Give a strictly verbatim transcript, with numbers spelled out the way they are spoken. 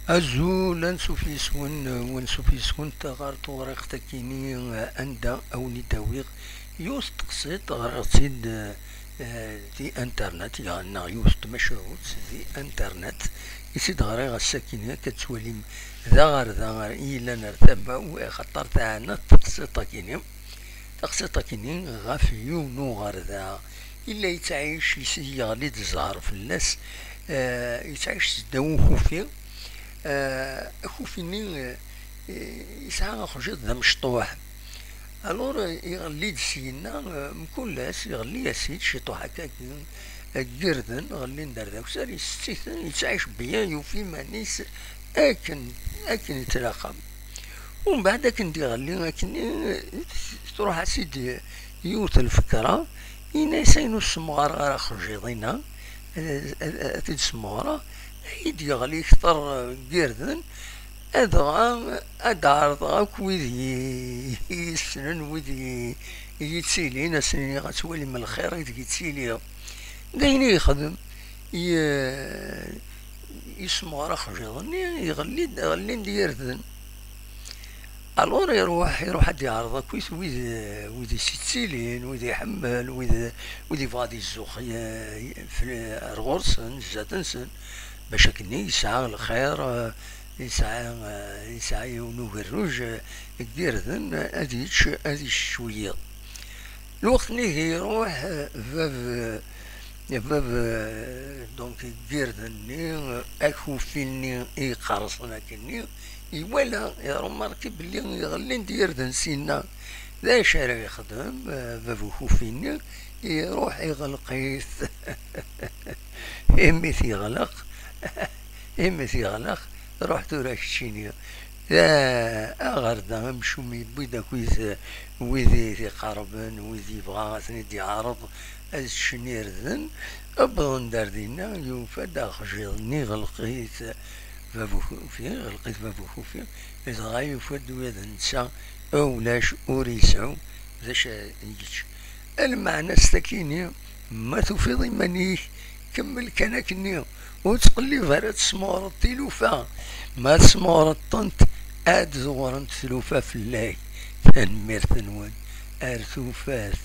Azul, ansuf yes-wen, wansuf yes-went ɣer tewriqt-akini, anda a wen-id-awiɣ yiwet teqsiṭ ɣriɣ-tt-id, eh, di internet, neɣ yiwet n tmacahut di internet i tt-id-ɣriɣ ass-akini, akka ad twalim d aɣerda i yellan ar tama-w, axaṭer teɛna teqsiṭ-akini. Taqsiṭ-akini ɣef yiwen uɣerda yella yettɛic, yis-, yeɣli-d zzher fell-as, eh, yettɛic seddaw ukufi. Eh, akufi-nni, eh, yesɛa axjiḍ d amecṭuḥ. Alors, eh, iɣelli-d syenna, eh, mkul ass, iɣelli-as-id ciṭuḥ akkagi, eh, n yirden, ɣellin-d ar d akessar, isett-iten, yettɛic bien, yufa iman-is akken, akken ittlaqam. Umbeɛd akken d-iɣelli akkenni, truḥ-as-id yiwet n lfekra, yenna-yas ayen ur ssemɣareɣ ara axjiḍ-inna, ad, ad, ad t-id-ssemɣreɣ, ad yeɣli kter n yirden, adɣa ad d-ɛerḍeɣ akk wid i, i yessnen, wid i, i yettilin, ad sen-iniɣ ad twalim lxir ideg yettili. D ayen i yexdem, ye-, yessemɣer axjiḍ-nni, iɣelli-d, ɣellin-d yirden. Alors iruḥ, iruḥ ad d-iɛreḍ akkit wid, wid i s-yettilin, wid iḥemmel, wid, wid yebɣa ad izuxx, eh, fell-, ar ɣur-sen, zdat-nsen, bac akkenni yesɛa lxir, eh, yesɛa, eh, yesɛa yiwen ugerruj, eh, n yirden, eh, ad yečč, ad yečč wiyiḍ. Lweqt-nni iruḥ, eh, bab, eh, bab, eh, donc, n yirden-nni, eh, akufi-nni i iqerṣen akkenni, iwala, irumarki belli iɣelli-d yirden sinna. D acu ara yexdem, eh, bab ukufi-nni? Iruḥ iɣleq-it. Imi t-iɣleq, imi t-iɣleq, ruḥ tura keččini. D aɣerda amcum yewwi-d akkit wid i t-iqerben, wid yebɣa ad ten-id-yeɛreḍ ad ččen irden. Wwḍen-d ar dinna, yufa-d axjiḍ-nni iɣleq-it bab ukufi, iɣleq-it bab ukufi, dɣa yufa-d ula d netta ulac, ur iseɛɛu d acu ad yečč. Lmeɛna-s takini, ma tufiḍ iman-ik, kemmel kan akkenni, ur ttqellib ara ad tesmeɣreḍ tilufa. Ma tesmeɣreḍ-tent, ad ḍewrent tlufa fell-ak. Tanemmirt-nwen. Ar tufat.